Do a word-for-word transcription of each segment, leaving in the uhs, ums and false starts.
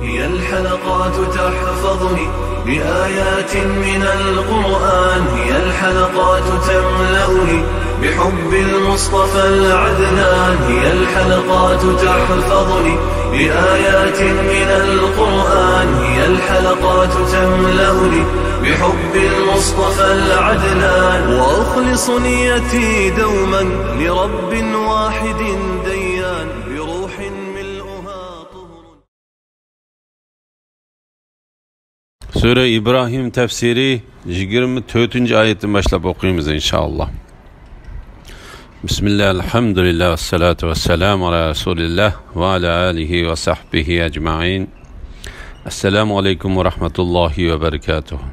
هي الحلقات تحفظني بآيات من القرآن، هي الحلقات تملأني بحب المصطفى العدنان، هي الحلقات تحفظني بآيات من القرآن، هي الحلقات تملأني بحب المصطفى العدنان، وأخلص نيتي دوما لرب واحد ديان، بروح ملؤها طهر. سۈرە ئىبراھىم تەپسىرى يىگىرمە تۆتىنچى ئايەتتىن باشلاپ ئوقۇيمىز، ئىنشائاللا. بىسمىللا، ئەلھەمدۇلىللا، ۋەسسالاتۇ ۋەسسالامۇ ئالا رەسۇلىللا ۋە ئالا ئالىھى ۋە سەھبىھى ئەجمەئىن. ئەسسالامۇ ئەلەيكۇم ۋە رەھمەتۇللاھى ۋە بەرىكاتۇھ.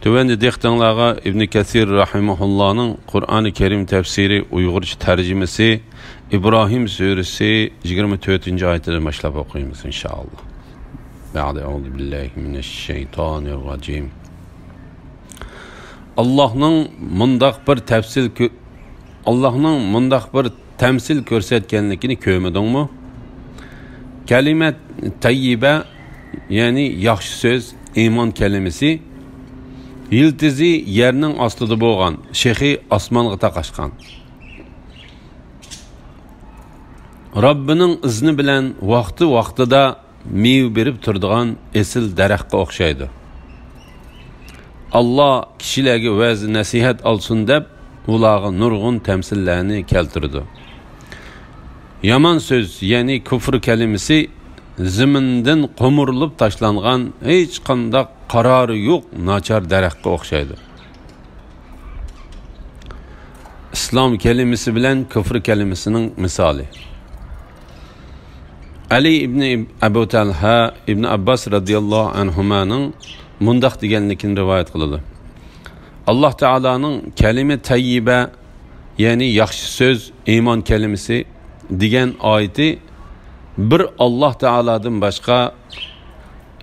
تۆۋەندە دىققىتىڭلارغا ئىبنى كەسىر رەھىمەھۇللانىڭ قۇرئانى كەرىم تەپسىرى ئۇيغۇرچە تەرجىمىسى، ئىبراھىم سۈرىسى يىگىرمە تۆتىنچى ئايىتىدىن باشلاپ ئوقۇيمىز، ئىنشائاللا. بەئدە، ئەئۇزۇ بىللاھى مىنەششەيتانىررەجىم. ئاللاھنىڭ مۇنداق بىر تەپسىل كۆ-، ئاللاھنىڭ مۇنداق بىر تەمسىل كۆرسەتكەنلىكىنى كۆرمىدىڭمۇ؟ كەلىمە تەييىبە، يەنى ياخشى سۆز، ئىمان كەلىمىسى، يىلتىزى يەرنىڭ ئاستىدا بولغان، شېخى ئاسمانغا تاقاشقان. رەببىنىڭ ئىزنى بىلەن ۋاقتى-ۋاقتىدا مېۋە بېرىپ تۇرىدىغان ئېسىل دەرەخكە ئوخشايدۇ. ئاللا كىشىلەرگە ۋەز-نەسىھەت ئالسۇن دەپ، ئۇلارغا نۇرغۇن تەمسىللەرنى كەلتۈرىدۇ. يامان سۆز، يەنى كۇفر كەلىمىسى زېمىندىن قومۇرۇلۇپ تاشلانغان ھېچقانداق قارارى يوق ناچار دەرەخكە ئوخشايدۇ. ئىسلام كەلىمىسى بىلەن كۇفر كەلىمىسىنىڭ مىسالى. ئەلى ئىبنى ئەبۇ تەلھە ئىبنى ئابباس رەزىياللاھۇ ئەنھۇمانىڭ مۇنداق دېگەنلىكىنى رىۋايەت قىلىدۇ. ئاللا تائالانىڭ كەلىمە تەييىبە، يەنى ياخشى سۆز، ئىمان كەلىمىسى دېگەن ئايىتى بىر ئاللا تائالادىن باشقا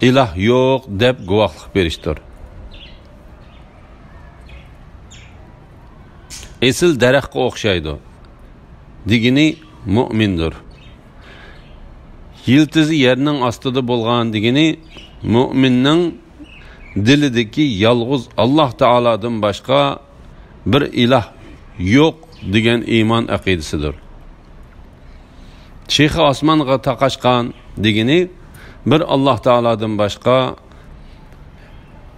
ئىلاھ يوق دەپ گۇۋاھلىق بېرىشتۇر. ئېسىل دەرەخكە ئوخشايدۇ دېگىنى مۆمىندۇر. يىلتىزى يەرنىڭ ئاستىدا بولغان دېگىنى مۆمىننىڭ دىلىدىكى يالغۇز ئاللا تائالادىن باشقا بىر ئىلاھ يوق دېگەن ئىمان ئەقىدىسىدۇر. شېخى ئاسمانغا تاقاشقان دېگىنى بىر ئاللا تائالادىن باشقا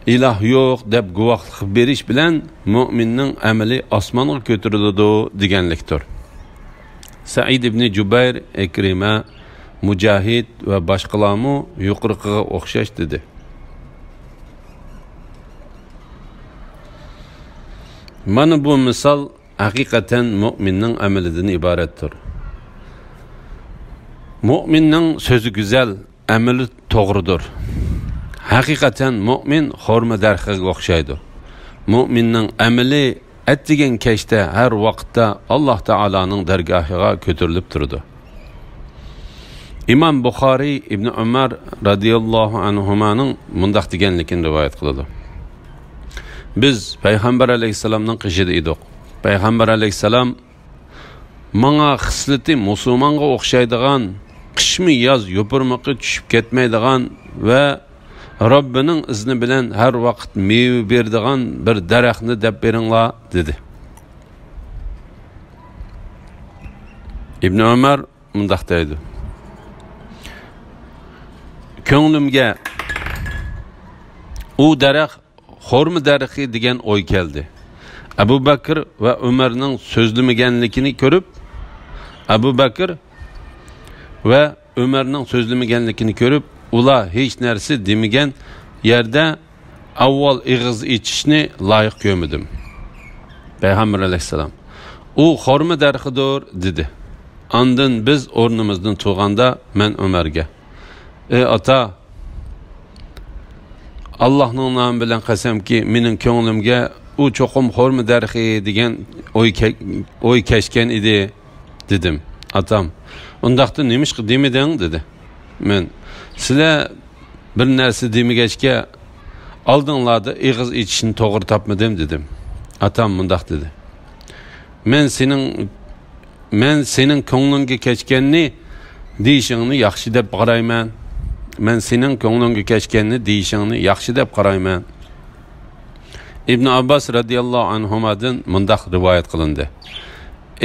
ئىلاھ يوق دەپ گۇۋاھلىق بېرىش بىلەن مۆمىننىڭ ئەمىلى ئاسمانغا كۆتۈرۈلىدۇ دېگەنلىكتۇر. سەئىد ئىبنى جۇبەير، ئىكرىمە، مۇجاھىد ۋە باشقىلارمۇ يۇقىرىقىغا ئوخشاش دېدى. مانا بۇ مىسال ھەقىقەتەن مۆمىننىڭ ئەمىلىدىن ئىبارەتتۇر. مۆمىننىڭ سۆزى گۈزەل، ئەمىلى توغرىدۇر. ھەقىقەتەن مۆمىن خورما دەرىخىگە ئوخشايدۇ. مۆمىننىڭ ئەمىلى ئەتىگەن كەچتە ھەر ۋاقىتتا ئاللا تائالانىڭ دەرگاھىغا كۆتۈرۈلۈپ تۇرىدۇ. ئىمام بۇخارىي ئىبنى ئۆمەر رەزىياللاھۇ ئەنھۇمانىڭ مۇنداق دېگەنلىكىنى رىۋايەت قىلىدۇ. بىز پەيغەمبەر ئەلەيھىسسالامنىڭ قېشىدا ئىدۇق. پەيغەمبەر ئەلەيھىسسالام ماڭا خىسلىتى مۇسۇلمانغا ئوخشايدىغان، قىشمۇ ياز يوپۇرمىقى چۈشۈپ كەتمەيدىغان ۋە رەببىنىڭ ئىزنى بىلەن ھەر ۋاقىت مېۋە بېرىدىغان بىر دەرەخنى دەپ بېرىڭلار، دېدى. ئىبنى ئۆمەر مۇنداق دەيدۇ، كۆڭلۈمگە ئۇ دەرەخ خورما دەرىخى دېگەن ئوي كەلدى. ئەبۇ بەكىر ۋە ئۆمەرنىڭ سۆزلىمىگەنلىكىنى كۆرۈپ، ئەبۇ بەكىر ۋە ئۆمەرنىڭ سۆزلىمىگەنلىكىنى كۆرۈپ، ئۇلار ھېچ نەرسە دېمىگەن يەردە ئاۋۋال ئېغىز ئېچىشنى لايىق كۆرمىدىم. پەيغەمبەر ئەلەيھىسسالام، ئۇ خورما دەرىخىدۇر، دېدى. ئاندىن بىز ئورنىمىزدىن تۇرغاندا مەن ئۆمەرگە، ئى ئاتا، ئاللاھنىڭ نامى بىلەن قەسەمكى، مېنىڭ كۆڭلۈمگە ئۇ چوقۇم خورما دەرىخى دېگەن ئوي كە-، ئوي كەچكەن ئىدى، دېدىم. ئاتام، ئۇنداقتا نېمىشقا دېمىدىڭ؟ دېدى. مەن، سىلەر بىر نەرسە دېمىگەچكە، ئالدىڭلاردا ئېغىز ئېچىشنى توغرا تاپمىدىم، دېدىم. ئاتام مۇنداق دېدى، مەن سېنىڭ، مەن سېنىڭ كۆڭلۈڭگە كەچكەننى دېيىشىڭنى ياخشى دەپ قارايمەن. مەن سېنىڭ كۆڭلۈڭگە كەچكەننى دېيىشىڭنى ياخشى دەپ قارايمەن. ئىبن ئابباس رەزىياللاھۇ ئەنھۇمادىن مۇنداق رىۋايەت قىلىندى: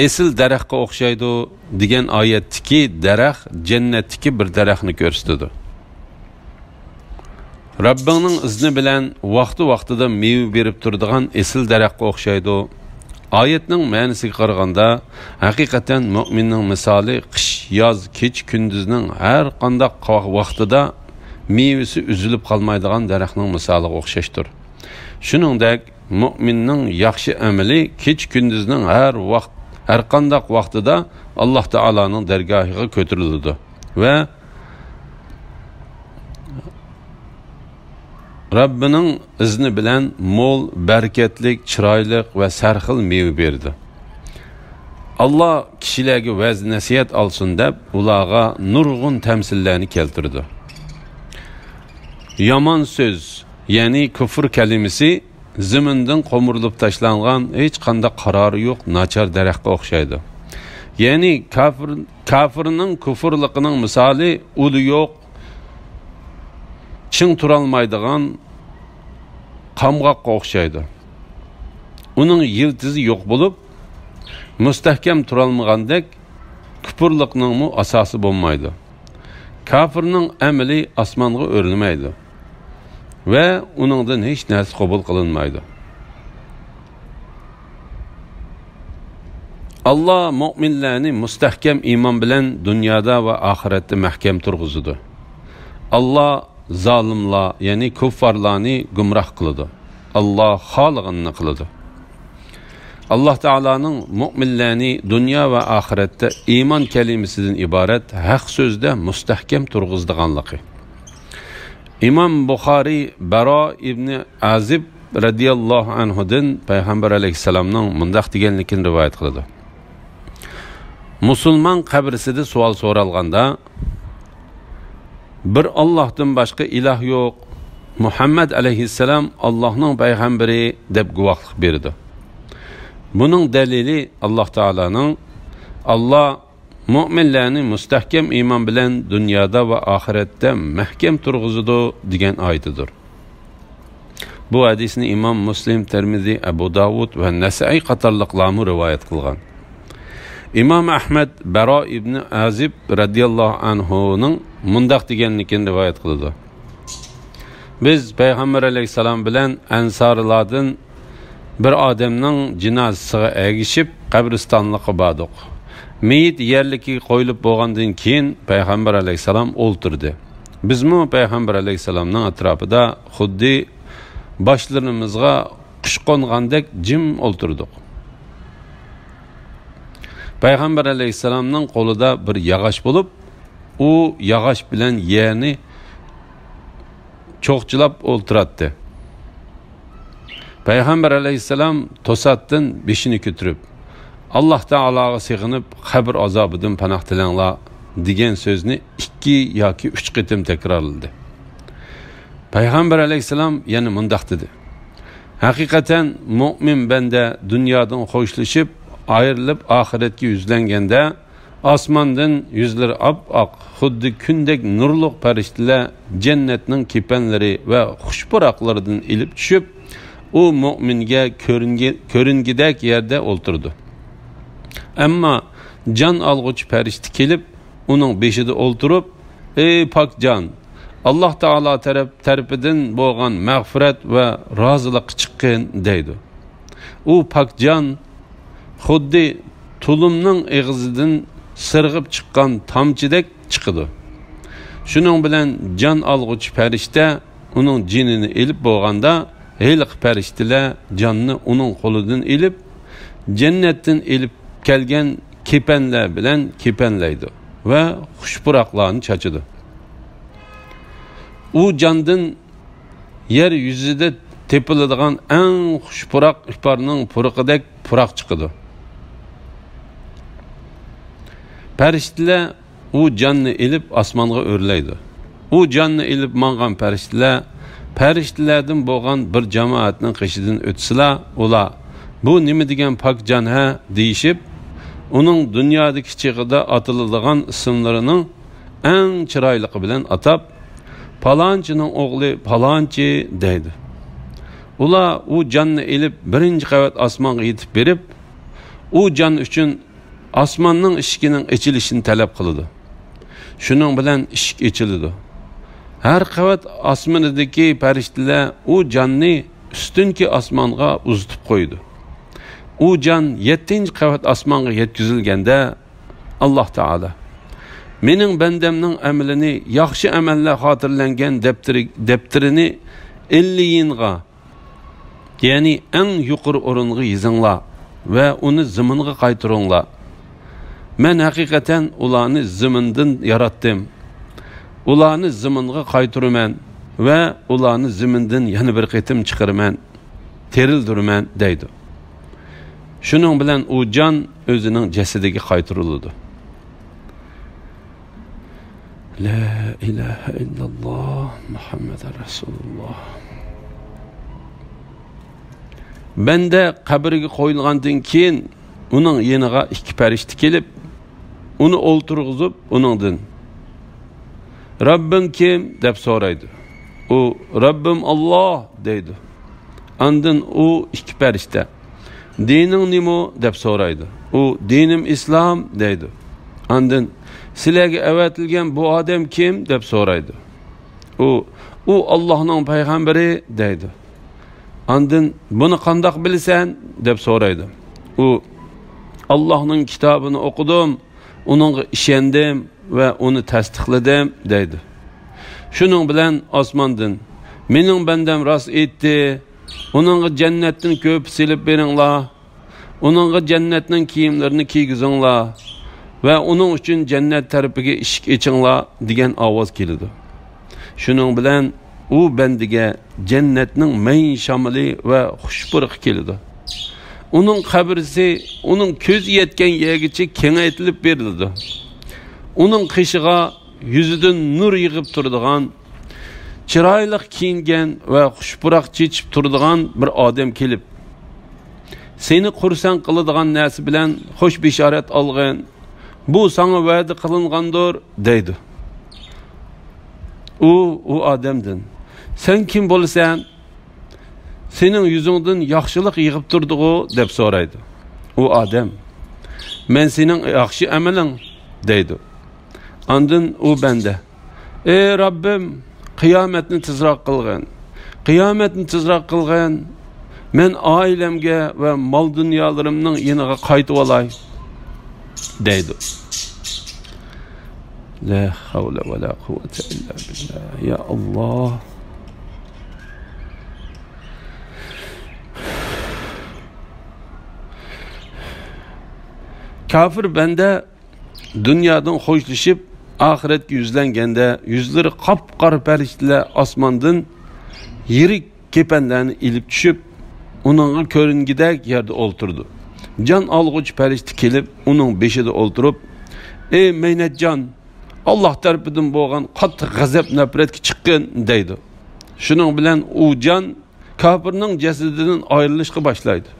«ئېسىل دەرەخكە ئوخشايدۇ» دېگەن ئايەتتىكى دەرەخ جەننەتتىكى بىر دەرەخنى كۆرسىتىدۇ. رەببىڭنىڭ ئىزنى بىلەن ۋاقتى-ۋاقتىدا مېۋە بېرىپ تۇرىدىغان ئېسىل دەرەخكە ئوخشايدۇ. ئايەتنىڭ مەنىسىگە قارىغاندا، ھەقىقەتەن مۆمىننىڭ مىسالى قىش، ياز، كېچە-كۈندۈزنىڭ ھەر قانداق ق-، ۋاقتىدا مېۋىسى ئۈزۈلۈپ قالمايدىغان دەرەخنىڭ مىسالىغا ئوخشاشتۇر. شۇنىڭدەك، مۆمىننىڭ ياخشى ئەمىلى كېچە-كۈندۈزنىڭ ھەر ۋاقىت، ھەر قانداق ۋاقتىدا ئاللاھ تائالانىڭ دەرگاھىغا كۆتۈرۈلىدۇ ۋە رەببىنىڭ ئىزنى بىلەن مول، بەرىكەتلىك، چىرايلىق ۋە سەرخىل مېۋە بېرىدۇ. ئاللاھ كىشىلەرگە ۋەز-نەسىھەت ئالسۇن دەپ، ئۇلارغا نۇرغۇن تەمسىللەرنى كەلتۈرىدۇ. يامان سۆز، يەنى كۇفر كەلىمىسى زېمىندىن قومۇرۇلۇپ تاشلانغان ھېچقانداق قارارى يوق ناچار دەرەخكە ئوخشايدۇ. يەنى كاپىر، كاپىرنىڭ كۇفرلۇقىنىڭ مىسالى ئۇلى يوق، چىڭ تۇرالمايدىغان قامغاققا ئوخشايدۇ. ئۇنىڭ يىلتىزى يوق بولۇپ، مۇستەھكەم تۇرالمىغاندەك، كۇپۇرلۇقنىڭمۇ ئاساسى بولمايدۇ. كاپىرنىڭ ئەمىلى ئاسمانغا ئۆرلىمەيدۇ ۋە ئۇنىڭدىن ھېچ نەرسە قوبۇل قىلىنمايدۇ. ئاللاھ مۆمىنلەرنى مۇستەھكەم ئىمان بىلەن دۇنيادا ۋە ئاخىرەتتە مەھكەم تۇرغۇزىدۇ. ئاللاھ زالىملار، يەنى كۇففارلارنى گۇمراھ قىلىدۇ. ئاللاھ خالىغىنىنى قىلىدۇ. ئاللاھ تائالانىڭ مۆمىنلەرنى دۇنيا ۋە ئاخىرەتتە ئىمان كەلىمىسىدىن ئىبارەت ھەق سۆزدە مۇستەھكەم تۇرغۇزىدىغانلىقى. ئىمام بۇخارىي بەرا ئىبنى ئازىب رەزىياللاھۇ ئەنھۇدىن پەيغەمبەر ئەلەيھىسسالامنىڭ مۇنداق دېگەنلىكىنى رىۋايەت قىلىدۇ: مۇسۇلمان قەبرىسىدە سوئال سورالغاندا، «بىر ئاللاھتىن باشقا ئىلاھ يوق، مۇھەممەد ئەلەيھىسسالام ئاللاھنىڭ پەيغەمبىرى» دەپ گۇۋاھلىق بېرىدۇ. بۇنىڭ دەلىلى ئاللاھ تائالانىڭ، «ئاللاھ مۆمىنلەرنى مۇستەھكەم ئىمان بىلەن دۇنيادا ۋە ئاخىرەتتە مەھكەم تۇرغۇزىدۇ» دېگەن ئايىتىدۇر. بۇ ھەدىسنى ئىمام مۇسلىم، تىرمىزى، ئەبۇ داۋۇد ۋە نەسائىي قاتارلىقلارمۇ رىۋايەت قىلغان. ئىمام ئەھمەد بەرا ئىبنى ئازىب رەزىياللاھۇ ئەنھۇنىڭ مۇنداق دېگەنلىكىنى رىۋايەت قىلىدۇ: بىز پەيغەمبەر ئەلەيھىسسالام بىلەن ئەنسارىلاردىن بىر ئادەمنىڭ جىنازىسىغا ئەگىشىپ، قەبرىستانلىققا باردۇق. مېيىت يەرلىكىگە قويۇلۇپ بولغاندىن كېيىن، پەيغەمبەر ئەلەيھىسسالام ئولتۇردى. بىزمۇ پەيغەمبەر ئەلەيھىسسالامنىڭ ئەتراپىدا خۇددى باشلىرىمىزغا قۇش قونغاندەك جىم ئولتۇردۇق. پەيغەمبەر ئەلەيھىسسالامنىڭ قولىدا بىر ياغاچ بولۇپ، ئۇ ياغاچ بىلەن يەرنى چوقچىلاپ ئولتۇراتتى. پەيغەمبەر ئەلەيھىسسالام توساتتىن بېشىنى كۆتۈرۈپ، «ئاللاھ تائالاغا سېغىنىپ، قەبرە ئازابىدىن پاناھ تىلەڭلار» دېگەن سۆزنى ئىككى ياكى ئۈچ قېتىم تەكرارلىدى. پەيغەمبەر ئەلەيھىسسالام يەنە مۇنداق دېدى: ھەقىقەتەن، مۆمىن بەندە دۇنيادىن خوشلىشىپ، ئايرىلىپ ئاخىرەتكە يۈزلەنگەندە، ئاسماندىن يۈزلىرى ئاپئاق، خۇددى كۈندەك نۇرلۇق پەرىشتىلەر جەننەتنىڭ كېپەنلىرى ۋە خۇش پۇراقلىرىدىن ئېلىپ چۈشۈپ، ئۇ مۆمىنگە كۆرۈنگە-، كۆرۈنگۈدەك يەردە ئولتۇرىدۇ. ئەمما جان ئالغۇچى پەرىشتە كېلىپ، ئۇنىڭ بېشىدا ئولتۇرۇپ، «ئەي پاك جان، ئاللاھ تائالا تەرەپ-، تەرىپىدىن بولغان مەغپىرەت ۋە رازىلىققا چىققىن» دەيدۇ. ئۇ پاك جان خۇددى تۇلۇمنىڭ ئېغىزىدىن سىرغىپ چىققان تامچىدەك چىقىدۇ. شۇنىڭ بىلەن جان ئالغۇچى پەرىشتە ئۇنىڭ جېنىنى ئېلىپ بولغاندا، ھېلىقى پەرىشتىلەر جاننى ئۇنىڭ قولىدىن ئېلىپ، جەننەتتىن ئېلىپ كەلگەن كېپەنلەر بىلەن كېپەنلەيدۇ ۋە خۇش پۇراقلارنى چاچىدۇ. ئۇ جاندىن يەر يۈزىدە تېپىلىدىغان ئەڭ خۇش پۇراق ئىپارنىڭ پۇرىقىدەك پۇراق چىقىدۇ. پەرىشتىلەر ئۇ جاننى ئېلىپ ئاسمانغا ئۆرلەيدۇ. ئۇ جاننى ئېلىپ ماڭغان پەرىشتىلەر، پەرىشتىلەردىن بولغان بىر جامائەتنىڭ قېشىدىن ئۆتسىلا، ئۇلار، «بۇ نېمە دېگەن پاك جان ھە؟» دېيىشىپ، ئۇنىڭ دۇنيادىكى چېغىدا ئاتىلىدىغان ئىسىملىرىنىڭ ئەڭ چىرايلىقى بىلەن ئاتاپ، پالانچىنىڭ ئوغلى پالانچى دەيدۇ. ئۇلار ئۇ جاننى ئېلىپ بىرىنچى قەۋەت ئاسمانغا يېتىپ بېرىپ، ئۇ جان ئۈچۈن ئاسماننىڭ ئىشىكىنىڭ ئېچىلىشىنى تەلەپ قىلىدۇ. شۇنىڭ بىلەن ئىشىك ئېچىلىدۇ. ھەر قەۋەت ئاسمىنىدىكى پەرىشتىلەر ئۇ جاننى ئۈستۈنكى ئاسمانغا ئۇزىتىپ قويىدۇ. ئۇ جان يەتتىنچى قەۋەت ئاسمانغا يەتكۈزۈلگەندە، ئاللاھ تائالا، «مېنىڭ بەندەمنىڭ ئەمىلىنى ياخشى ئەمەللەر خاتىرىلەنگەن دەپتىرى، دەپتىرىنى ئىللىيىنغا، يەنى ئەڭ يۇقىرى ئورۇنغا يېزىڭلار ۋە ئۇنى زېمىنغا قايتۇرۇڭلار. مەن ھەقىقەتەن ئۇلارنى زېمىندىن ياراتتىم. ئۇلارنى زېمىنغا قايتۇرىمەن ۋە ئۇلارنى زېمىندىن يەنە بىر قېتىم چىقىرىمەن، تىرىلدۈرىمەن» دەيدۇ. شۇنىڭ بىلەن ئۇ جان ئۆزىنىڭ جەسىتىگە قايتۇرۇلىدۇ. لا ئىلاھە ئىللاللاھ، مۇھەممەدۇر رەسۇلۇللاھ. بەندە قەبرىگە قويۇلغاندىن كېيىن، ئۇنىڭ يېنىغا ئىككى پەرىشتە كېلىپ، ئۇنى ئولتۇرغۇزۇپ، ئۇنىڭدىن، «رەببىڭ كىم؟» دەپ سورايدۇ. ئۇ، «رەببىم ئاللاھ» دەيدۇ. ئاندىن ئۇ ئىككى پەرىشتە، «دىنىڭ نېمە؟» دەپ سورايدۇ. ئۇ، «دىنىم ئىسلام» دەيدۇ. ئاندىن، «سىلەرگە ئەۋەتىلگەن بۇ ئادەم كىم؟» دەپ سورايدۇ. ئۇ، «ئۇ ئاللاھنىڭ پەيغەمبىرى» دەيدۇ. ئاندىن، «بۇنى قانداق بىلىسەن؟» دەپ سورايدۇ. ئۇ، «ئاللاھنىڭ كىتابىنى ئوقۇدۇم، ئۇنىڭغا ئىشەندىم ۋە ئۇنى تەستىقلىدىم» دەيدۇ. شۇنىڭ بىلەن ئاسماندىن، «مېنىڭ بەندەم راست ئېيتتى، ئۇنىڭغا جەننەتتىن كۆپە سېلىپ بېرىڭلار، ئۇنىڭغا جەننەتنىڭ كىيىملىرىنى كىيگۈزۈڭلار ۋە ئۇنىڭ ئۈچۈن جەننەت تەرىپىگە ئىشىك ئېچىڭلار» دېگەن ئاۋاز كېلىدۇ. شۇنىڭ بىلەن ئۇ بەندىگە جەننەتنىڭ مەي شامىلى ۋە خۇش پۇرىقى كېلىدۇ. ئۇنىڭ قەبرىسى ئۇنىڭ كۆزى يەتكەن يەرگىچە كېڭەيتىلىپ بېرىلىدۇ. ئۇنىڭ قېشىغا يۈزىدىن نۇر يېغىپ تۇرىدىغان، چىرايلىق كىيىنگەن ۋە خۇش پۇراق چېچىپ تۇرىدىغان بىر ئادەم كېلىپ، «سېنى خۇرسەن قىلىدىغان نەرسە بىلەن خۇش بېشارەت ئالغىن. بۇ ساڭا ۋەدە قىلىنغاندۇر» دەيدۇ. ئۇ، ئۇ ئادەمدىن، «سەن كىم بولىسەن؟ سېنىڭ يۈزۈڭدىن ياخشىلىق يېغىپ تۇرىدىغۇ؟» دەپ سورايدۇ. ئۇ ئادەم، «مەن سېنىڭ ياخشى ئەمىلىڭ» دەيدۇ. ئاندىن ئۇ بەندە، «ئى رەببىم، قىيامەتنى تېزراق قىلغىن، قىيامەتنى تېزراق قىلغىن، مەن ئائىلەمگە ۋە مال-دۇنيالىرىمنىڭ يېنىغا قايتىۋالاي» دەيدۇ. لا ھەۋلە ۋە لا قۇۋۋەتە ئىللا بىللا. يا ئاللاھ. كاپىر بەندە دۇنيادىن خوشلىشىپ، ئاخىرەتكە يۈزلەنگەندە، يۈزلىرى قاپقارا پەرىشتىلەر ئاسماندىن يىرىك كېپەنلەرنى ئېلىپ چۈشۈپ، ئۇنىڭغا كۆرۈنگۈدەك يەردە ئولتۇرىدۇ. جان ئالغۇچى پەرىشتە كېلىپ، ئۇنىڭ بېشىدا ئولتۇرۇپ، «ئى مەينەتجان، ئاللاھ تەرىپىدىن بولغان قاتتىق غەزەپ نەپرەتكە چىققىن» دەيدۇ. شۇنىڭ بىلەن ئۇ جان كاپىرنىڭ جەسىتىدىن ئايرىلىشقا باشلايدۇ.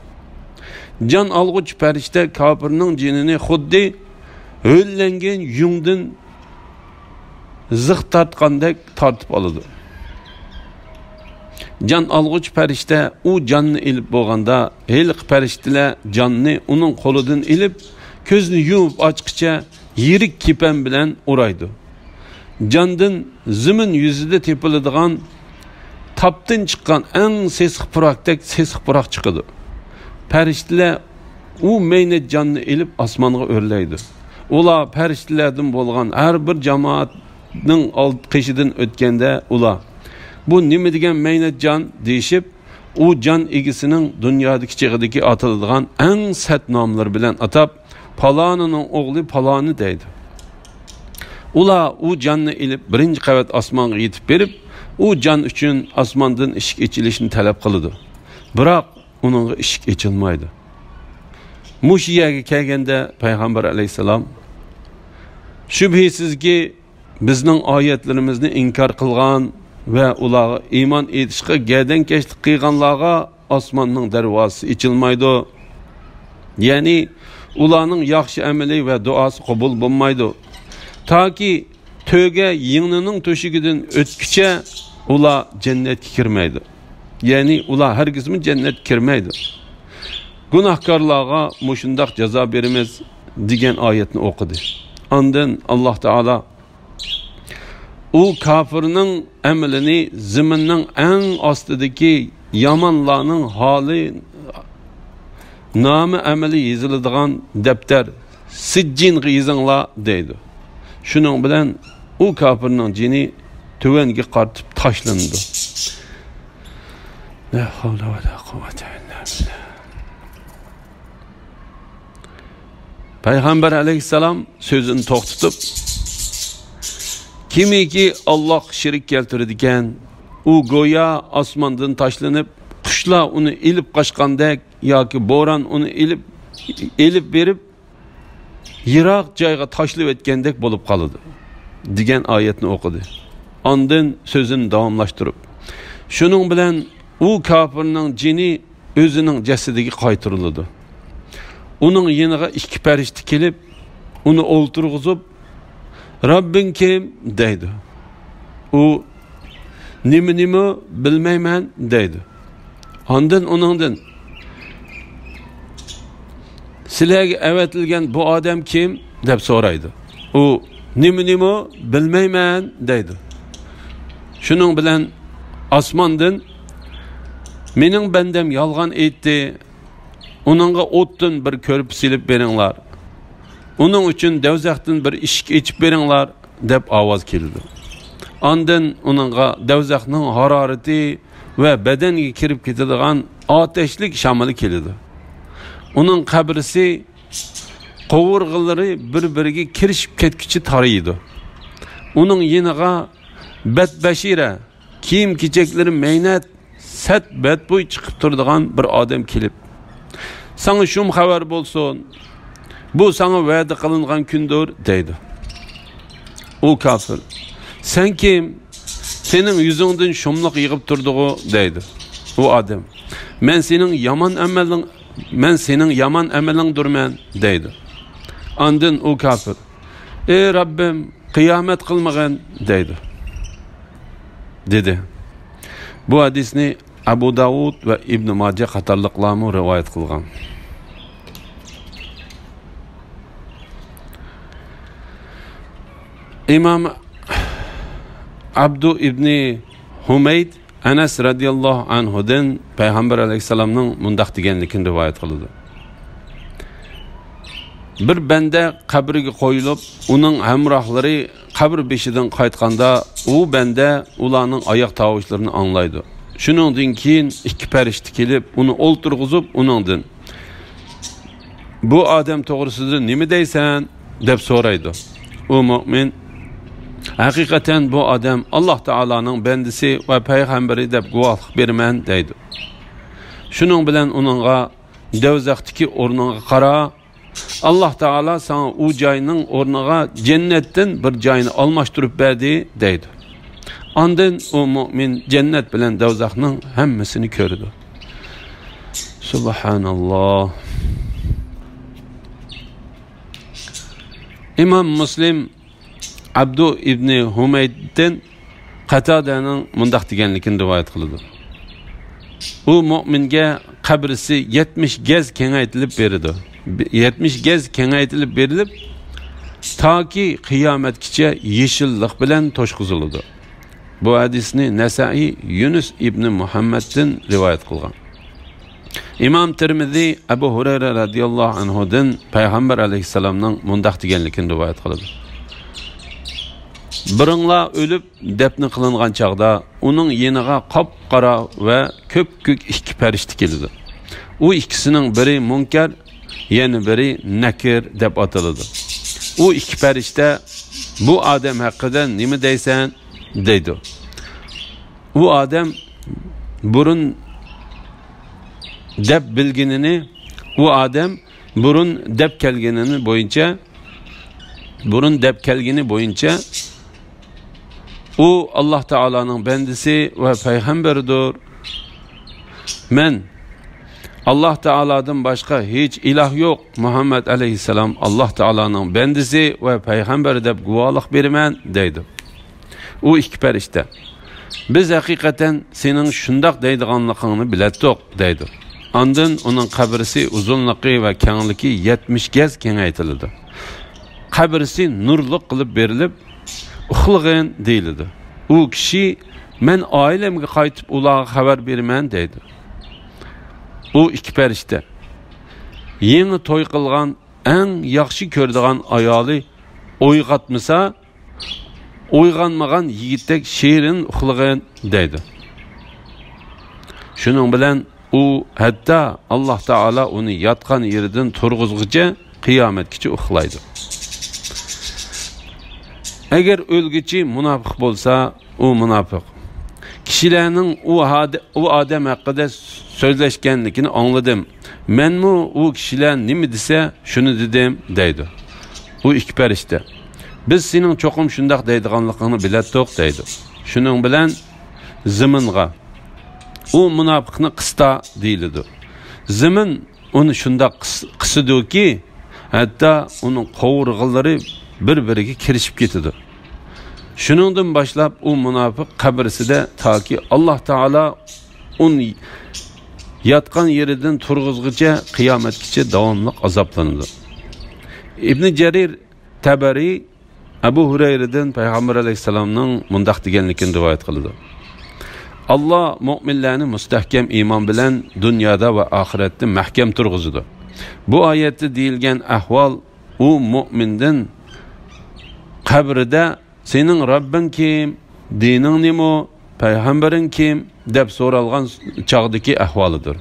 جان ئالغۇچى پەرىشتە كاپىرنىڭ جېنىنى خۇددى ھۆللەنگەن يۇڭدىن زىخ تارتقاندەك تارتىپ ئالىدۇ. جان ئالغۇچى پەرىشتە ئۇ جاننى ئېلىپ بولغاندا، ھېلىقى پەرىشتىلەر جاننى ئۇنىڭ قولىدىن ئېلىپ، كۆزنى يۇمۇپ ئاچقىچە يىرىك كېپەن بىلەن ئورايدۇ. جاندىن زېمىن يۈزىدە تېپىلىدىغان تاپتىن چىققان ئەڭ سېسىق پۇراقتەك سېسىق پۇراق چىقىدۇ. پەرىشتىلەر ئۇ مەينەت جاننى ئېلىپ ئاسمانغا ئۆرلەيدۇ. ئۇلار پەرىشتىلەردىن بولغان ھەر بىر جامائەتنىڭ ئالد-، قېشىدىن ئۆتكەندە ئۇلار، «بۇ نېمە دېگەن مەينەت جان؟» دېيىشىپ، ئۇ جان ئىگىسىنىڭ دۇنيادىكى چېغىدىكى ئاتىلىدىغان ئەڭ سەت ناملىرى بىلەن ئاتاپ، «پالانىنىڭ ئوغلى پالانى» دەيدۇ. ئۇلار ئۇ جاننى ئېلىپ بىرىنچى قەۋەت ئاسمانغا يېتىپ بېرىپ، ئۇ جان ئۈچۈن ئاسماندىن ئىشىك ئېچىلىشىنى تەلەپ قىلىدۇ. بىراق ئۇنىڭغا ئىشىك ئېچىلمايدۇ. مۇشۇ يەرگە كەلگەندە پەيغەمبەر ئەلەيھىسسالام، شۈبھىسىزكى، بىزنىڭ ئايەتلىرىمىزنى ئىنكار قىلغان ۋە ئۇلارغا ئىمان ئېيتىشقا گەردەنكەشلىك قىلغانلارغا ئاسماننىڭ دەرۋازىسى ئېچىلمايدۇ. يەنى ئۇلارنىڭ ياخشى ئەمىلى ۋە دۇئاسى قوبۇل بولمايدۇ. تاكى تۆگە يىڭنىنىڭ تۆشۈكىدىن ئۆتكۈچە ئۇلار جەننەتكە كىرمەيدۇ. يەنى ئۇلار ھەرگىزمۇ جەننەتكە كىرمەيدۇ. گۇناھكارلارغا مۇشۇنداق جازا بېرىمىز، دېگەن ئايەتنى ئوقۇدى. ئاندىن ئاللاھ تائالا ئۇ كاپىرنىڭ ئەمىلىنى زېمىننىڭ ئەڭ ئاستىدىكى يامانلارنىڭ ھالى، نامى ئەمىلى يېزىلىدىغان دەپتەر سىججىنغا يېزىڭلار دەيدۇ. شۇنىڭ بىلەن ئۇ كاپىرنىڭ جېنى تۆۋەنگە قارىتىپ تاشلىنىدۇ. لا ھەۋلە ۋە لا قۇۋۋەتە ئىللا بىللاھ. پەيغەمبەر ئەلەيھىسسالام سۆزىنى توختىتىپ، كىمكى ئاللاھقا شېرىك كەلتۈرىدىكەن، ئۇ گويا ئاسماندىن تاشلىنىپ، قۇشلار ئۇنى ئېلىپ قاچقاندەك ياكى بوران ئۇنى ئېلىپ، ئېلىپ بېرىپ، يىراق جايغا تاشلىۋەتكەندەك بولۇپ قالىدۇ، دېگەن ئايەتنى ئوقۇدى. ئاندىن سۆزىنى داۋاملاشتۇرۇپ، شۇنىڭ بىلەن ئۇ كاپىرنىڭ جېنى ئۆزىنىڭ جەسىتىگە قايتۇرۇلىدۇ. ئۇنىڭ يېنىغا ئىككى پەرىشتە كېلىپ، ئۇنى ئولتۇرغۇزۇپ، «رەببىڭ كىم؟» دەيدۇ. ئۇ، «نېمىنىمۇ بىلمەيمەن» دەيدۇ. ئاندىن ئۇنىڭدىن، «سىلەرگە ئەۋەتىلگەن بۇ ئادەم كىم؟» دەپ سورايدۇ. ئۇ، «نېمىنىمۇ بىلمەيمەن» دەيدۇ. شۇنىڭ بىلەن ئاسماندىن، «مېنىڭ بەندەم يالغان ئېيتتى، ئۇنىڭغا ئوتتىن بىر كۆرپە سېلىپ بېرىڭلار، ئۇنىڭ ئۈچۈن دەۋزەختىن بىر ئىشىك ئېچىپ بېرىڭلار» دەپ ئاۋاز كېلىدۇ. ئاندىن ئۇنىڭغا دەۋزەخنىڭ ھارارىتى ۋە بەدەنگە كىرىپ كېتىدىغان ئاتەشلىك شامىلى كېلىدۇ. ئۇنىڭ قەبرىسى قوۋۇرغىلىرى بىر-بىرىگە كىرىشىپ كەتكۈچە تارىيىدۇ. ئۇنىڭ يېنىغا بەتبەشىرە، كىيىم-كېچەكلىرى مەينەت، سەت بەتبۇي چىقىپ تۇرىدىغان بىر ئادەم كېلىپ، «ساڭا شۇم خەۋەر بولسۇن، بۇ ساڭا ۋەدە قىلىنغان كۈندۇر» دەيدۇ. ئۇ كاپىر، «سەن كىم؟ سېنىڭ يۈزۈڭدىن شۇملۇق يېغىپ تۇرىدىغۇ؟» دەيدۇ. ئۇ ئادەم، «مەن سېنىڭ يامان ئەمەلىڭ، مەن سېنىڭ يامان ئەمىلىڭدۇرمەن» دەيدۇ. ئاندىن ئۇ كاپىر، «ئى رەببىم، قىيامەت قىلمىغىن» دەيدۇ، دېدى. بۇ ھەدىسنى ئەبۇ داۋۇد ۋە ئىبنى ماجە قاتارلىقلارمۇ رىۋايەت قىلغان. ئىمام ئابدۇ ئىبنى ھۇمەيد ئەنەس رەزىياللاھۇ ئەنھۇدىن پەيغەمبەر ئەلەيھىسسالامنىڭ مۇنداق دېگەنلىكىنى رىۋايەت قىلىدۇ. بىر بەندە قەبرىگە قويۇلۇپ، ئۇنىڭ ھەمراھلىرى قەبرە بېشىدىن قايتقاندا، ئۇ بەندە ئۇلارنىڭ ئاياق تاۋۇشلىرىنى ئاڭلايدۇ. شۇنىڭدىن كېيىن ئىككى پەرىشتە كېلىپ، ئۇنى ئولتۇرغۇزۇپ، ئۇنىڭدىن، «بۇ ئادەم توغرىسىدا نېمە دەيسەن؟» دەپ سورايدۇ. ئۇ مۆمىن، «ھەقىقەتەن بۇ ئادەم ئاللاھ تائالانىڭ بەندىسى ۋە پەيغەمبىرى دەپ گۇۋاھلىق بېرىمەن» دەيدۇ. شۇنىڭ بىلەن ئۇنىڭغا، «دەۋزەختىكى ئورنۇڭغا قارا، ئاللاھ تائالا ساڭا ئۇ جاينىڭ ئورنىغا جەننەتتىن بىر جاينى ئالماشتۇرۇپ بەردى» دەيدۇ. ئاندىن ئۇ مۆمىن جەننەت بىلەن دەۋزەخنىڭ ھەممىسىنى كۆرىدۇ. سۇبھاناللاھ. ئىمام مۇسلىم ئابدۇ ئىبنى ھۇمەيدتىن قەتادەنىڭ مۇنداق دېگەنلىكىنى رىۋايەت قىلىدۇ. ئۇ مۆمىنگە قەبرىسى يەتمىش گەز كېڭەيتىلىپ بېرىدۇ. يەتمىش گەز كېڭەيتىلىپ بېرىلىپ، تاكى قىيامەتكىچە يېشىللىق بىلەن توشقۇزۇلىدۇ. بۇ ھەدىسنى نەسائىي يۇنۇس ئىبنى مۇھەممەدتىن رىۋايەت قىلغان. ئىمام تىرمىزى ئەبۇ ھۇرەيرە رەزىياللاھۇ ئەنھۇدىن پەيغەمبەر ئەلەيھىسسالامنىڭ مۇنداق دېگەنلىكىنى رىۋايەت قىلىدۇ. بىرىڭلار ئۆلۈپ دەپنە قىلىنغان چاغدا ئۇنىڭ يېنىغا قاپقارا ۋە كۆپكۆك ئىككى پەرىشتە كېلىدۇ. ئۇ ئىككىسىنىڭ بىرى مۇنكەر، يەنە بىرى نەكىر دەپ ئاتىلىدۇ. ئۇ ئىككى پەرىشتە بۇ ئادەم ھەققىدە نېمە دەيسەن؟ دەيدۇ. ئۇ ئادەم بۇرۇن دەپ بىلگىنىنى، ئۇ ئادەم بۇرۇن دەپ كەلگىنىنى بويىچە، بۇرۇن دەپ كەلگىنى بويىچە، ئۇ ئاللاھ تائالانىڭ بەندىسى ۋە پەيغەمبىرىدۇر. مەن «ئاللاھ تائالادىن باشقا ھېچ ئىلاھ يوق، مۇھەممەد ئەلەيھىسسالام ئاللاھ تائالانىڭ بەندىسى ۋە پەيغەمبىرى دەپ گۇۋاھلىق بېرىمەن» دەيدۇ. ئۇ ئىككى پەرىشتە: «بىز ھەقىقەتەن سېنىڭ شۇنداق دەيدىغانلىقىڭنى بىلەتتۇق» دەيدۇ. ئاندىن ئۇنىڭ قەبرىسى ئۇزۇنلۇقى ۋە كەڭلىكى يەتمىش گەز كېڭەيتىلىدۇ. قەبرىسى نۇرلۇق قىلىپ بېرىلىپ، «ئۇخلىغىن» دېيىلىدۇ. ئۇ كىشى: «مەن ئائىلەمگە قايتىپ ئۇلارغا خەۋەر بېرىمەن» دەيدۇ. ئۇ ئىككى پەرىشتە: «يېڭى توي قىلغان، ئەڭ ياخشى كۆرىدىغان ئايالى ئويغاتمىسا، ئويغانمىغان يىگىتتەك شېرىن ئۇخلىغىن» دەيدۇ. شۇنىڭ بىلەن ئۇ ھەتتا ئاللاھ تائالا ئۇنى ياتقان يېرىدىن تۇرغۇزغۇچە قىيامەتكىچە ئۇخلايدۇ. ئەگەر ئۆلگۈچى مۇناپىق بولسا، ئۇ مۇناپىق. «كىشىلەرنىڭ ئۇ ھادە-، ئۇ ئادەم ھەققىدە سۆزلەشكەنلىكىنى ئاڭلىدىم. مەنمۇ ئۇ كىشىلەر نېمە دېسە، شۇنى دېدىم» دەيدۇ. ئۇ ئىككى پەرىشتە: «بىز سېنىڭ چوقۇم شۇنداق دەيدىغانلىقىڭنى بىلەتتۇق» دەيدۇ. شۇنىڭ بىلەن زېمىنغا، «ئۇ مۇناپىقنى قىستا» دېيىلىدۇ. زېمىن ئۇنى شۇنداق قىس-، قىسىدۇكى، ھەتتا ئۇنىڭ قوۋۇرغىلىرى بىر-بىرىگە كىرىشىپ كېتىدۇ. شۇنىڭدىن باشلاپ ئۇ مۇناپىق قەبرىسىدە تاكى ئاللاھ تائالا ئۇنى ياتقان يېرىدىن تۇرغۇزغۇچە قىيامەتكىچە داۋاملىق ئازابلىنىدۇ. ئىبنى جەرىر تەبەرى ئەبۇ ھۇرەيرىدىن پەيغەمبەر ئەلەيھىسسالامنىڭ مۇنداق دېگەنلىكىنى رىۋايەت قىلىدۇ: «ئاللاھ مۆمىنلەرنى مۇستەھكەم ئىمان بىلەن دۇنيادا ۋە ئاخىرەتتە مەھكەم تۇرغۇزىدۇ.» بۇ ئايەتتە دېيىلگەن ئەھۋال ئۇ مۆمىندىن قەبرىدە «سېنىڭ رەببىڭ كىم؟ دىنىڭ نېمە؟ پەيغەمبىرىڭ كىم؟» دەپ سورالغان چاغدىكى ئەھۋالىدۇر.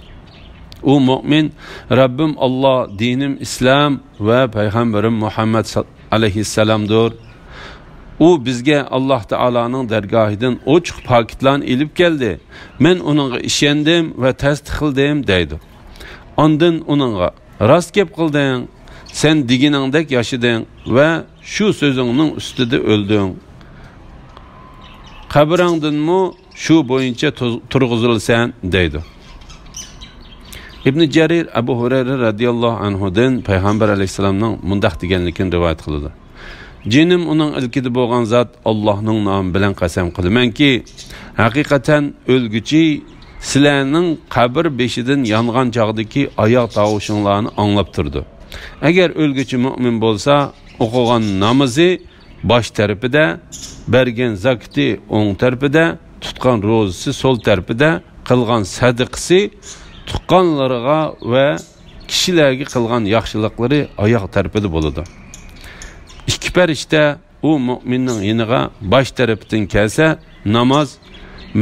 ئۇ مۆمىن: «رەببىم ئاللاھ، دىنىم ئىسلام ۋە پەيغەمبىرىم مۇھەممەد سا-، ئەلەيھىسسالامدۇر. ئۇ بىزگە ئاللاھ تائالانىڭ دەرگاھىدىن ئوچۇق پاكىتلارنى ئېلىپ كەلدى. مەن ئۇنىڭغا ئىشەندىم ۋە تەستىقلىدىم» دەيدۇ. ئاندىن ئۇنىڭغا: «راست گەپ قىلدىڭ، سەن دېگىنىڭدەك ياشىدىڭ ۋە شۇ سۆزۈڭنىڭ ئۈستىدە ئۆلدۈڭ. قەبرەڭدىنمۇ شۇ بويىچە تۇز-، تۇرغۇزۇلىسەن» دەيدۇ. ئىبنى جەرىر ئەبۇ ھۇرەيرە رەزىياللاھۇ ئەنھۇدىن پەيغەمبەر ئەلەيھىسسالامنىڭ مۇنداق دېگەنلىكىنى رىۋايەت قىلىدۇ: «جېنىم ئۇنىڭ ئىلكىدە بولغان زات، ئاللاھنىڭ نامى بىلەن قەسەم قىلىمەنكى، ھەقىقەتەن ئۆلگۈچى سىلەرنىڭ قەبرە بېشىدىن يانغان چاغدىكى ئاياغ تاۋۇشۇڭلارنى ئاڭلاپ تۇرىدۇ. ئەگەر ئۆلگۈچى مۆمىن بولسا، ئوقۇغان نامىزى باش تەرىپىدە، بەرگەن زاكىتى ئوڭ تەرىپىدە، تۇتقان روزىسى سول تەرىپىدە، قىلغان سەدىقىسى تۇغقانلىرىغا ۋە كىشىلەرگە قىلغان ياخشىلىقلىرى ئاياغ تەرىپىدە بولىدۇ. ئىككى پەرىشتە ئۇ مۆمىننىڭ يېنىغا باش تەرىپىدىن كەلسە، ناماز،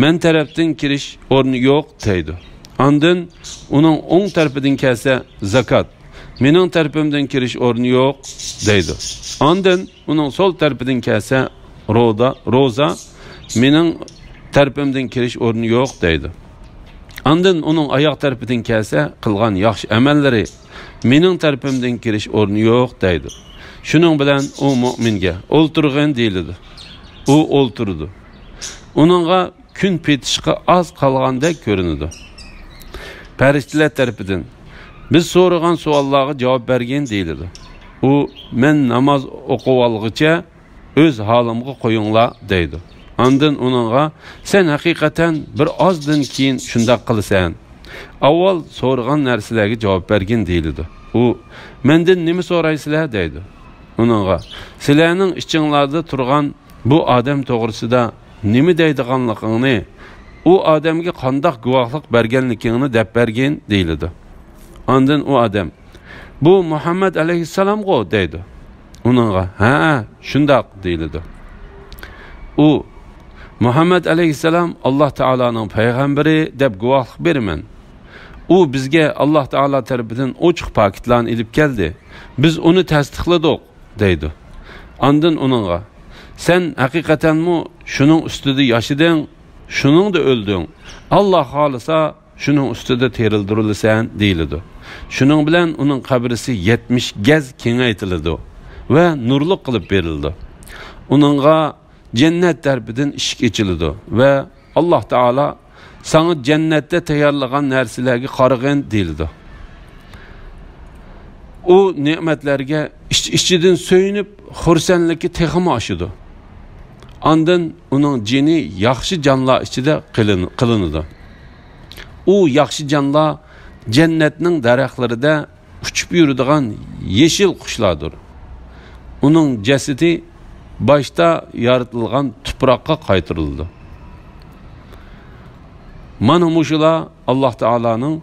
مەن تەرەپتىن كىرىش ئورنى يوق دەيدۇ. ئاندىن ئۇنىڭ ئوڭ تەرىپىدىن كەلسە، زاكات، مېنىڭ تەرىپىمدىن كىرىش ئورنى يوق دەيدۇ. ئاندىن ئۇنىڭ سول تەرىپىدىن كەلسە، رودا-، روزا، مېنىڭ تەرىپىمدىن كىرىش ئورنى يوق دەيدۇ. ئاندىن ئۇنىڭ ئاياغ تەرىپىدىن كەلسە، قىلغان ياخشى ئەمەللىرى، مېنىڭ تەرىپىمدىن كىرىش ئورنى يوق دەيدۇ. شۇنىڭ بىلەن ئۇ مۆمىنگە ئولتۇرغىن دېيىلىدۇ. ئۇ ئولتۇرىدۇ. ئۇنىڭغا كۈن پېتىشقا ئاز قالغاندەك كۆرۈنىدۇ. پەرىشتىلەر تەرىپىدىن، بىز سورىغان سوئاللارغا جاۋاب بەرگىن دېيىلىدۇ. ئۇ، مەن ناماز ئوقۇۋالغۇچە ئۆز ھالىمغا قويۇڭلار دەيدۇ. ئاندىن ئۇنىڭغا، سەن ھەقىقەتەن بىر ئازدىن كېيىن شۇنداق قىلىسەن. ئاۋۋال سورىغان نەرسىلەرگە جاۋاب بەرگىن دېيىلىدۇ. ئۇ، مەندىن نېمە سورايسىلەر دەيدۇ. ئۇنىڭغا، سىلەرنىڭ ئىچىڭلاردا تۇرغان بۇ ئادەم توغرىسىدا نېمە دەيدىغانلىقىڭنى، ئۇ ئادەمگە قانداق گۇۋاھلىق بەرگەنلىكىڭنى دەپ بەرگىن دېيىلىدۇ. ئاندىن ئۇ ئادەم، بۇ مۇھەممەد ئەلەيھىسسالامغۇ دەيدۇ. ئۇنىڭغا، ھەئە، شۇنداق دېيىلىدۇ. ئۇ، مۇھەممەد ئەلەيھىسسالام ئاللاھ تائالانىڭ پەيغەمبىرى دەپ گۇۋاھلىق بېرىمەن. ئۇ بىزگە ئاللاھ تائالا تەرىپىدىن ئوچۇق پاكىتلارنى ئېلىپ كەلدى. بىز ئۇنى تەستىقلىدۇق دەيدۇ. ئاندىن ئۇنىڭغا، سەن ھەقىقەتەنمۇ شۇنىڭ ئۈستىدە ياشىدىڭ، شۇنىڭدا ئۆلدۈڭ. ئاللاھ خالىسا، شۇنىڭ ئۈستىدە تىرىلدۈرۈلىسەن دېيىلىدۇ. شۇنىڭ بىلەن ئۇنىڭ قەبرىسى يەتمىش گەز كېڭەيتىلىدۇ ۋە نۇرلۇق قىلىپ بېرىلىدۇ. ئۇنىڭغا جەننەت تەرىپىدىن ئىشىك ئېچىلىدۇ ۋە ئاللاھ تائالا ساڭا جەننەتتە تەييارلىغان نەرسىلەرگە قارىغىن» دېيىلىدۇ. ئۇ نېمەتلەرگە ئىچ-ئىچىدىن سۆيۈنۈپ، خۇرسەنلىكى تېخىمۇ ئاشىدۇ. ئاندىن ئۇنىڭ جېنى ياخشى جانلار ئىچىدە قىلىن-، قىلىنىدۇ. ئۇ ياخشى جانلار جەننەتنىڭ دەرەخلىرىدە ئۇچۇپ يۈرىدىغان يېشىل قۇشلاردۇر. ئۇنىڭ جەسىتى باشتا يارىتىلغان تۇپراققا قايتۇرۇلىدۇ. مانا مۇشۇلار ئاللاھ تائالانىڭ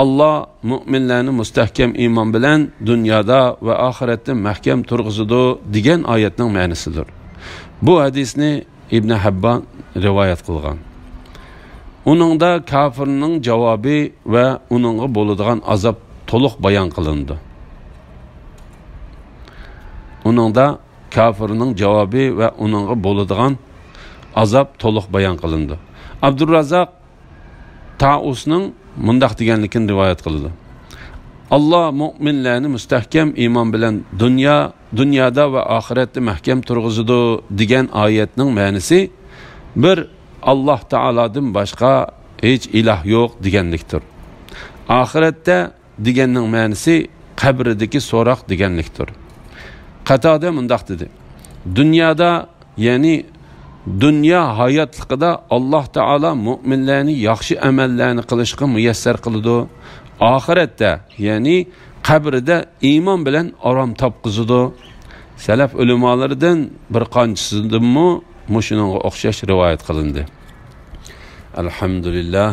«ئاللاھ مۆمىنلەرنى مۇستەھكەم ئىمان بىلەن دۇنيادا ۋە ئاخىرەتتە مەھكەم تۇرغۇزىدۇ» دېگەن ئايەتنىڭ مەنىسىدۇر. بۇ ھەدىسنى ئىبن ھەببان رىۋايەت قىلغان. ئۇنىڭدا كاپىرنىڭ جاۋابى ۋە ئۇنىڭغا بولىدىغان ئازاب تولۇق بايان قىلىنىدۇ. ئۇنىڭدا كاپىرنىڭ جاۋابى ۋە ئۇنىڭغا بولىدىغان ئازاب تولۇق بايان قىلىنىدۇ. ئابدۇررازاق تائۇسنىڭ مۇنداق دېگەنلىكىنى رىۋايەت قىلىدۇ: «ئاللاھ مۆمىنلەرنى مۇستەھكەم ئىمان بىلەن دۇنيا، دۇنيادا ۋە ئاخىرەتتە مەھكەم تۇرغۇزىدۇ» دېگەن ئايەتنىڭ مەنىسى بىر ئاللاھ تائالادىن باشقا ھېچ ئىلاھ يوق دېگەنلىكتۇر. ئاخىرەتتە دېگەننىڭ مەنىسى قەبرىدىكى سوراق دېگەنلىكتۇر. قاتادە مۇنداق دېدى: «دۇنيادا، يەنى دۇنيا ھاياتلىقىدا ئاللاھ تائالا مۆمىنلەرنى ياخشى ئەمەللەرنى قىلىشقا مۇيەسسەر قىلىدۇ. ئاخىرەتتە، يەنى قەبرىدە ئىمان بىلەن ئارام تاپقۇزىدۇ.» سەلەف ئۆلىمالىرىدىن بىر قانچىسىدىنمۇ مۇشۇنىڭغا ئوخشاش رىۋايەت قىلىندى. ئەلھەمدۇلىللاھ.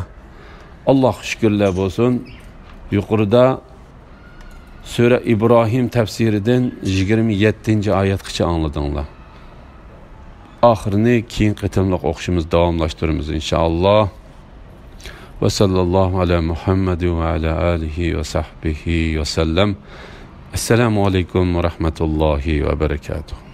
ئاللاھقا شۈكۈرلەر بولسۇن. يۇقىرىدا سۈرە ئىبراھىم تەپسىرىدىن يىگىرمە يەتتىنچى ئايەتكىچە ئاڭلىدىڭلار. ئاخىرىنى كېيىنكى قېتىملىق ئوقۇشىمىز داۋاملاشتۇرىمىز، ئىنشائاللاھ. ۋە ساللاللاھۇ ئەلا مۇھەممەد ۋە ئەلا ئالىھى ۋە سەھبىھى ۋە سەللەم. ئەسسالامۇ ئەلەيكۇم ۋە رەھمەتۇللاھى ۋە بەرەكاتۇھ.